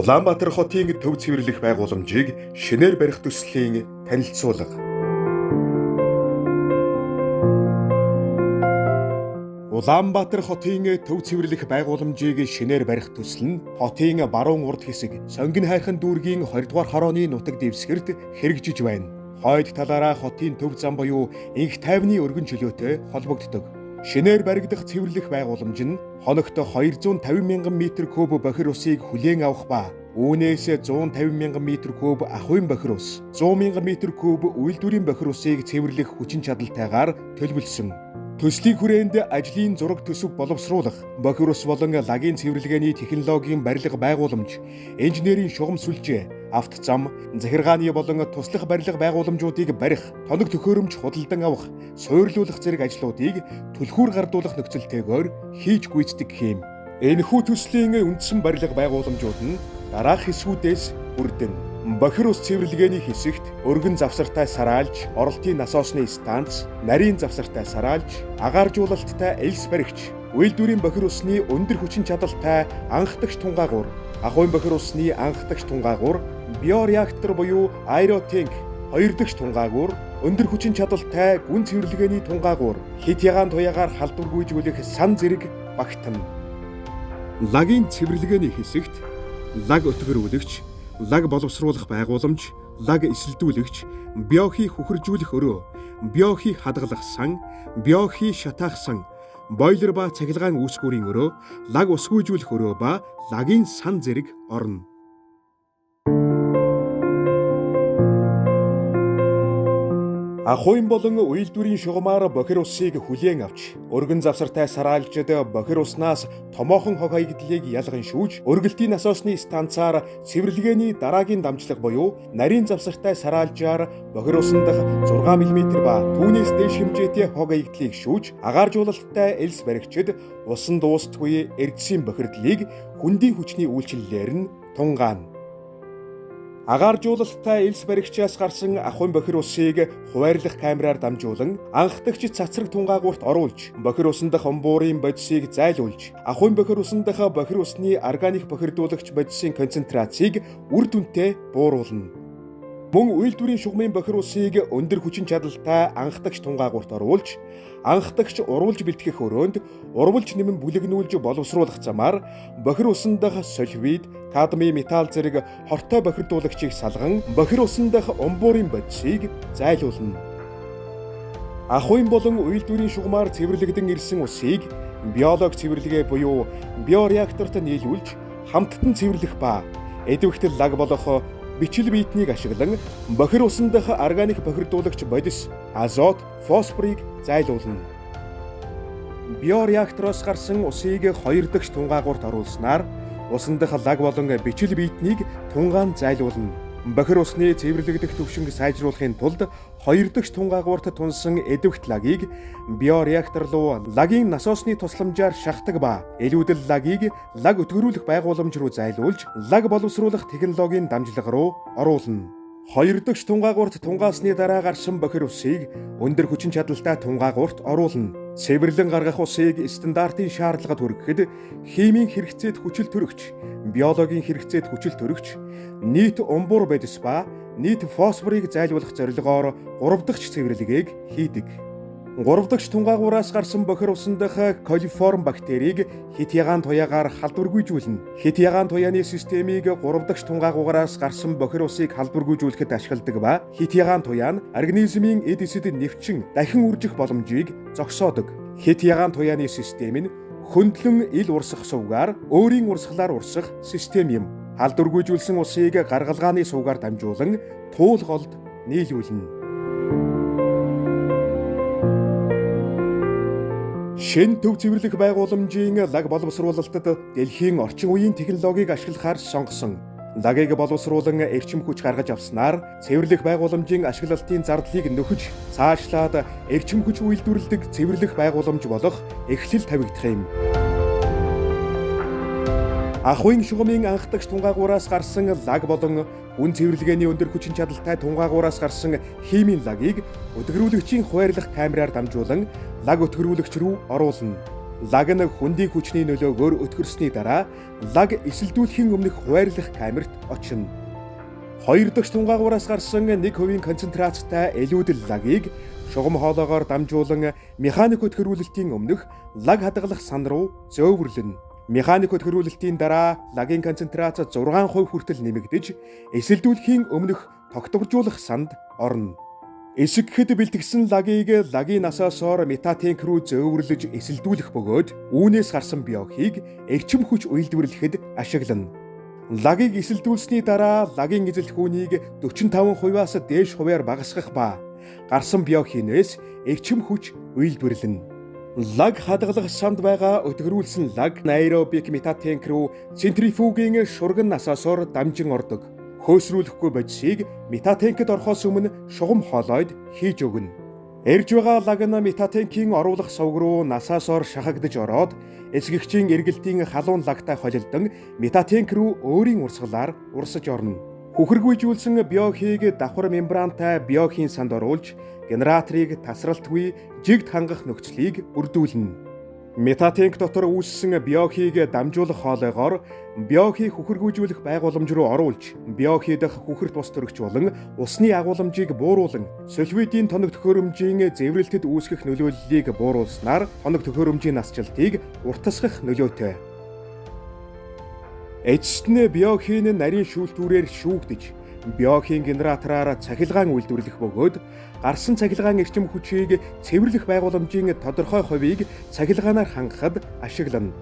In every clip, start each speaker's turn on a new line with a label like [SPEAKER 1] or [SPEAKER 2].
[SPEAKER 1] Улаанбаатар хотын төв цэвэрлэх байгууламжийг шинээр барих төслийн танилцуулга. Улаанбаатар хотын төв цэвэрлэх байгууламжийг шинээр барих төсөл нь хотын баруун урд хэсэг Сонгин хайрхан дүүргийн 20 дугаар хорооны нутаг дэвсгэрт хэрэгжиж байна. Хойд талаараа хотын төв зам буюу Инх тайвны өргөн чөлөөтэй холбогддог. Шинээр баригдах цэвэрлэх байгууламж нь хоногт 250 мянган метр куб бохир усыг хүлээн авах ба үүнээс 150 мянган метр куб ахуйн бохир ус, 100 мянган метр куб үйлдвэрийн бохир усыг цэвэрлэх хүчин чадалтайгаар төлөвлөсөн. Төслийн хүрээнд ажлын зураг төсөв боловсруулах, бохир ус болон лагийн цэвэрлэгээний технологийн барилга байгууламж, инженерийн шугам сүлжээ, автозам, захиргааны болон туслах барилга байгууламжуудыг барих, тоног төхөөрөмж худалдан авах, суйрлуулах зэрэг ажлуудыг түлхүүр гардуулах нөхцөлтэйгээр хийж гүйцэтгэх юм. Энэхүү төслийн үндсэн барилга байгууламжууд нь дараах хэсгүүдээс бүрдэнэ. Бохир ус цэвэрлэгээний хэсэгт өргөн завсартай сараалж, оролтын насосны станц, нарийн завсартай сараалж, агааржуулалттай элс баригч, үйлдвэрийн бохир усны өндөр хүчин чадалтай анхдагч тунгаагуур, ахуйн бохир усны анхдагч тунгаагуур, биореактор буюу аэротенк, хоёр дахь тунгаагуур, өндөр хүчин чадалтай гүн цэвэрлэгээний тунгаагуур, хит ягаан туяагаар халдваргүйжүүлэх сан зэрэг багтана. Лагийн цэвэрлэгээний хэсэгт лаг өтгөрүүлэгч, лаг боловсруулах байгууламж, лаг эсэлдүүлэгч, биохи хөхөржүүлэх өрөө, биохи хадгалах сан, биохи шатаах сан, бойлер ба цахилгаан үүсгүүрийн өрөө, лаг усгүйжүүлэх өрөө ба лагийн сан зэрэг орно. Ахуйн болон үйлдвэрийн шугамаар бохир усыг хүлээн авч, өргөн завсартай сараалжид бохир уснаас томоохон хог хаягдлыг ялган шүүж, өргөлтийн насосны станцаар цэвэрлэгээний дараагийн дамжлага буюу нарийн завсартай сараалжаар бохир усан дах 6 мм ба түүнээс дээш хэмжээтэй хог хаягдлыг шүүж, агааржуулалттай элс баригчид усан дуустгүй эрдсийн бохирдлыг хөндийн хүчний үйлчилэлээр нь тунгаана. Агааржуулалттай элс баригчаас гарсан ахуйн бохир усыг хуваарлах камераар дамжуулан анхдагч цацраг тунгаагуурт оруулж, бохир усан дах умбуурын бодисыг зайлуулж, ахуйн бохир усан дах бохир усны органик бохирдуулагч бодисын концентрацийг үр дүнтэй бууруулна. Мөн үйлдвэрийн шугамын бохир усыг өндөр хүчин чадалтай анхдагч тунгаагуурт оруулж, анхдагч уруулж бэлтгэх өрөөнд урвалж нэмэн бүлэгнүүлж боловсруулах замаар бохир усан дах сульфид, кадми, металл зэрэг хортой бохирдуулагчийг салган бохир усан дах умбуурын бодисыг зайлуулна. Ахуйн болон үйлдвэрийн шугамаар цэвэрлэгдэн ирсэн усыг биологи цэвэрлэгээ буюу биореакторт нийлүүлж хамттан цэвэрлэх ба эдвэхтэл лаг болох бичил биетнийг ашиглан бохир усан дах органик бохирдуулагч бодис, азот, фосфорыг зайлуулна. Биореактороос гарсан усыг хоёр дахь тунгаагуурт оруулснаар усан дах лаг болон бичил биетнийг тунгаан зайлуулна. Бохир усны цэвэрлэгдэх түвшинг сайжруулахын тулд хоёр дахь тунгаагуурт тунсан эдвэгт лагийг биореактор руу лагийн насосны тусламжаар шахдаг ба илүүдэл лагийг лаг өтгөрүүлэх байгууламж руу зайлуулж лаг боловсруулах технологийн дамжлага руу оруулна. Хоёр дахь тунгаагуурт тунгаасны дараа гарсан бохир усыг өндөр хүчин чадалтай тунгаагуурт оруулна. Цэвэрлэн гаргах усыг стандартын шаардлагад хүрэхэд химийн хэрэгцээд хүчил төрөгч, биологийн хэрэгцээд хүчил төрөгч, нийт умбуур бодис ба нийт фосфорыг зайлуулах зорилгоор 3 дахь цэвэрлэгээг хийдэг. 3 дахь тунгаагуураас гарсан бохир усан дах колиформ бактерийг хит ягаан туяагаар халдваргүйжүүлнэ. Хит ягаан туяаны системийг 3 дахь тунгаагуураас гарсан бохир усыг халдваргүйжүүлэхэд ашигладаг ба хит ягаан туяа нь организмын эд эсэд нэвчин дахин үржих боломжийг зогсоодог. Хит ягаан туяаны систем нь хөндлөн ил урсах сувгаар өөрийн урсгалаар урсах систем юм. Халдваргүйжүүлсэн усыг гаргалгааны сувгаар дамжуулан туул голд нийлүүлнэ. Шинэ төв цэвэрлэх байгууламжийн лаг боловсруулалтад дэлхийн орчин үеийн технологиг ашиглахаар сонгосон. Лагийг боловсруулан эрчим хүч гаргаж авснаар цэвэрлэх байгууламжийн ашиглалтын зардлыг нөхөж, цаашлаад эрчим хүч үйлдвэрлэдэг цэвэрлэх байгууламж болох эхлэл тавигдах юм. Ахуйн шугамын анхдагч тунгаагуураас гарсан лаг болон үн цэвэрлэгээний өндөр хүчин чадалтай тунгаагуураас гарсан химийн лагийг өтгөрүүлэгчийн хуваарлах камераар дамжуулан лаг өтгөрүүлэгч рүү оруулна. Лаг нь хөндийн хүчний нөлөөгөөр өтгөрсний дараа лаг эсэлдүүлэхийн өмнөх хуваарлах камерт очино. Хоёр дахь тунгаагуураас гарсан 1% концентрацтай элүүдэл лагийг шугам хоолоогоор дамжуулан механик өтгөрүүлэлтийн өмнөх лаг хадгалах сан руу зөөвөрлөнө. Механик өтгөрүүлэлтийн дараа лагийн концентрац 6% хүртэл нэмэгдэж, эсэлдүүлэхийн өмнөх тогтворжуулах санд орно. Эсгэхэд бэлтгэсэн лагийг лагийн насаасоор метатенк рүү зөөвөрлөж эсэлдүүлэх бөгөөд үүнээс гарсан биохийг эрчим хүч үйлдвэрлэхэд ашиглана. Лагийг эсэлдүүлсний дараа лагийн эзэлхүүнийг 45%-аас дээш хувиар багасгах ба гарсан биохинээс эрчим хүч үйлдвэрлэнэ. Лаг хадгалах санд байгаа өтгөрүүлсэн лаг аэробик метатенк рүү центрифугийн шурган насаасоор дамжин ордог. Хөөсрүүлэхгүй бодисыг метатенкэд орохоос өмнө шугам хоолойд хийж өгнө. Эрж байгаа лаг нь метатенкийн оруулах сувг руу насаасоор шахагдаж ороод эсгэгчийн эргэлтийн халуун лагтай холилдон метатенк рүү өөрийн урсгалаар урсаж орно. Хүхэргүйжүүлсэн биохийг давхар мембрантай биохийн санд оруулж генераторыг тасралтгүй жигд хангах нөхцөлийг бүрдүүлнэ. Метатенк дотор үүссэн биохийг дамжуулах хоолойгоор биохийг хүхэргүйжүүлэх байгууламж руу оруулж биохи дах хүхэрт ус төрөгч болон усны агуулмжийг бууруулан сульфидын тоног төхөөрөмжийн зэврэлтэд үүсгэх нөлөөллийг бууруулснаар тоног төхөөрөмжийн насжилтыг уртасгах нөлөөтэй. Эцэст нь биохийн нарийн шүүлтүүрээр шүүгдэж биохийн генератораар цахилгаан үйлдвэрлэх бөгөөд гарсан цахилгаан эрчим хүчийг цэвэрлэх байгууламжийн тодорхой хувийг цахилгаанаар хангахад ашиглана.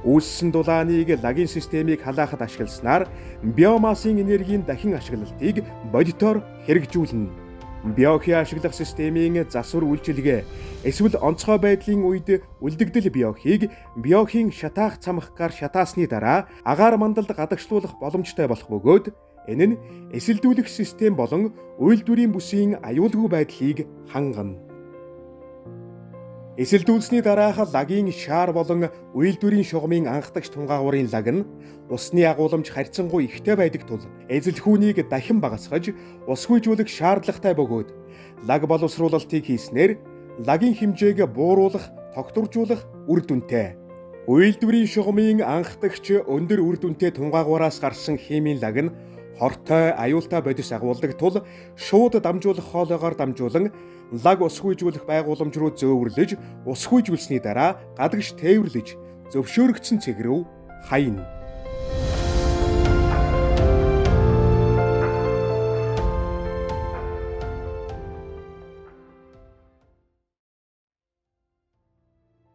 [SPEAKER 1] Үүссэн дулааныг лагийн системийг халаахад ашигласнаар биомассын энергийн дахин ашиглалтыг бодитоор хэрэгжүүлнэ. Биохи ашиглах системийн засвар үйлчилгээ эсвэл онцгой байдлын үед үлдэгдэл биохийг биохийн шатаах цамхгаар шатаасны дараа агаар мандалд гадагшлуулах боломжтой болох бөгөөд энэ нь эсэлдүүлэх систем болон үйлдвэрийн бүсийн аюулгүй байдлыг хангана. Эсэлдүүлсний дараах лагийн шаар болон үйлдвэрийн шугамын анхдагч тунгаагуурын лаг нь усны агуулмж харьцангуй ихтэй байдаг тул эзэлхүүнийг дахин багасгаж усгүйжүүлэх шаардлагатай бөгөөд лаг боловсруулалтыг хийснээр лагийн хэмжээг бууруулах, тогтворжуулах үр дүнтэй. Үйлдвэрийн шугамын анхдагч өндөр үр дүнтэй тунгаагуураас гарсан химийн лаг нь хортой, аюултай бодис агуулдаг тул шууд дамжуулах хоолойгоор дамжуулан лаг усгүйжүүлэх байгууламж руу зөөвөрлөж, усгүйжүүлсний дараа гадагш тээвэрлэж зөвшөөрөгдсөн цэг рүү хайна.